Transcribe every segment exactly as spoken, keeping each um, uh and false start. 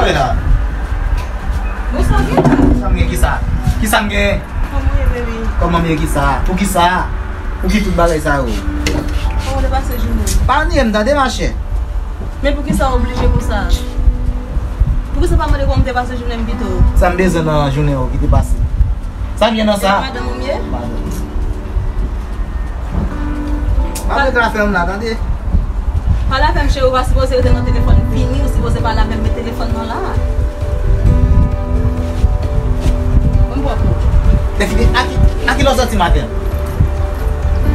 La. Bon, sa gen la? Sa m gen ki sa? Ki sa m gen? Kòman w ye, baby? Kòman m ye ki sa? Pou ki sa? Pou ki tout bagay sa yo? Kòman w te pase jounen w? Pa anyen m tande, machè. Men pou ki sa w oblije konsa? Pou ki sa w pa mande kòman m te pase jounen m pito? Sa m bezwen nan jounen w ki te pase? Sa m gen nan sa? Se madanm ou m ye? Madanm. Pa met afè m la, tande? Pale avè m, cheri, ou pa sipoze rete nan telefòn. Vini, ou sipoze pale avè m, met telefòn nan la. Bon, bon, bon. Tèfide, a ki, a ki lè w sòti maten?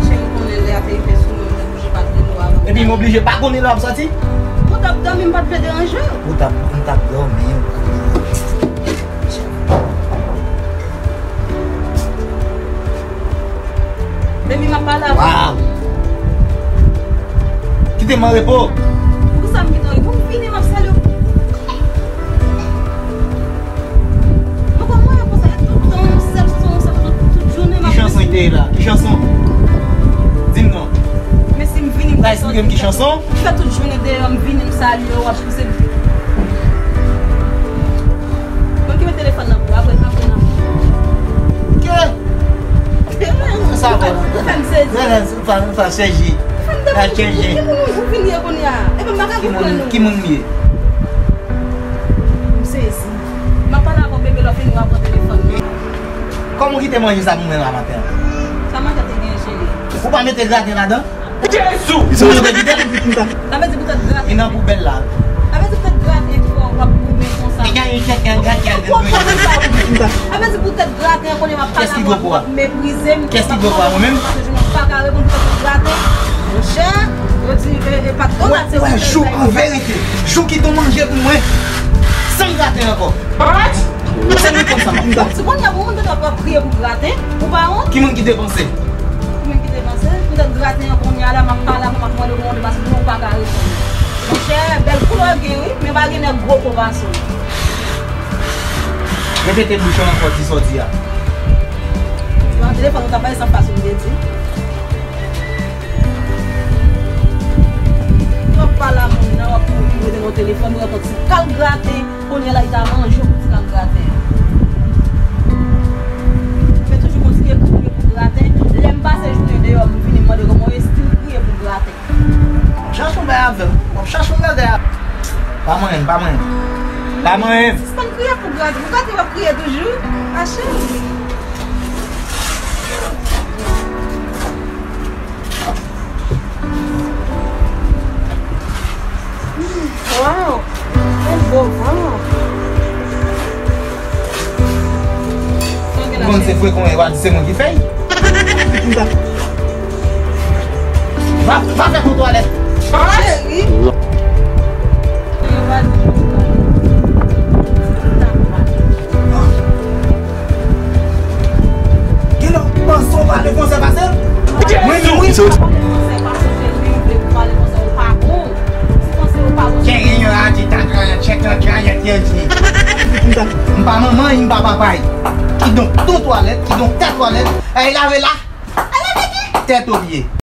Cheri, ou konnen lè a te rive sou mwen, m te oblije pa t rele w avan. Epi m oblije pa konnen lè w ap sòti? Ou t ap dòmi, m pa t vle deranje w. Ou t ap, m t ap dòmi. Baby, m ap pale avè w. Waw! Kite m an repo. Poukisa m kite w an repo? M vini, m ap salye w. Mwen pa mwen konsa, e tout tan, yon sèl chanson, yon sèl chanson, tout jounen m ap... Ki chanson ki te ye la? Ki chanson? Di m non. Men si m vini, m... Sa eksplike m ki chanson? M fè tout jounen deyò, m vini, m salye w, w ap pouse m. Mwen ki met telefòn nan pou w, apre m ap vin nan. Ke? Sa bon. Ou fè m sezi. Ou fè m sezi. Ou fè m sezi. Ki moun ou vin ye kounye a? Epi m pa ka konprann ou. Ki moun m ye? M sezi. M ap pale avè w, bebe, lè w fini w ap pran telefòn nan. Kòman w kite manje sa pou mwen la maten an? Sa manje te gen, cheri? Ou pa mete graten ladan? Jezi! Ou te kite l? Sa vle di poutèt graten. E nan poubèl la. Sa vle di poutèt graten fò w ap goumen konsa. Sa vle di poutèt graten konnen m ap pale avè w, w ap meprize m. Kès ki dwe pran mwen menm? Paske jounen w pa ka reponn poutèt graten. Monchè, yo di, e, e, patwon la se... Wè, jou an verite, jou ki te manje pou mwen san graten ankò. What? Se li konn sa m ap fè. Ti kounye a, pou moun tande w ap kriye pou graten, ou pa wont? Ki moun ki te panse? Ki moun ki te panse? Poutèt graten an kounye a la, m ap pale avè w, m ap mande w kòman w te pase jounen w, ou pa ka reponn. Monchè, bèl koulè w gen wi, men pa gen nèg gwo po pase w. Repete bouch ou ankò, di sa w di a. Nan telefòn ou t ap pale san fason m te di. W ap pale a moun nan, w ap mete nan telefòn, ou ap pran ti kal graten. Kounye a la, li ta manje w pou ti kal graten an. Men toujou kontinye kriye pou graten. Lè m pase jounen deyò, m vini, m mande kòman w ye, still kriye pou graten. W ap chache yon bagay avè m. W ap chache yon bagay avè m. Pa manyen m, pa manyen m. Pa manyen m. Sispann kriye pou graten. Pou graten w ap kriye toujou. A cheri. Waw! Yon bon van! Ou konn se frekon e pa di se mwen ki fè l. Va, va fè pou twalèt. Cheri! Genlè w panse w pale fransè pase l? Mwen menm wi. Genyen yon radyo ta tchèk nan kayèt yo di. M pa manman y, m pa papa y. Kidonk, ton twalèt, kidonk, tè twalèt, ay lave la. Tèt o pye.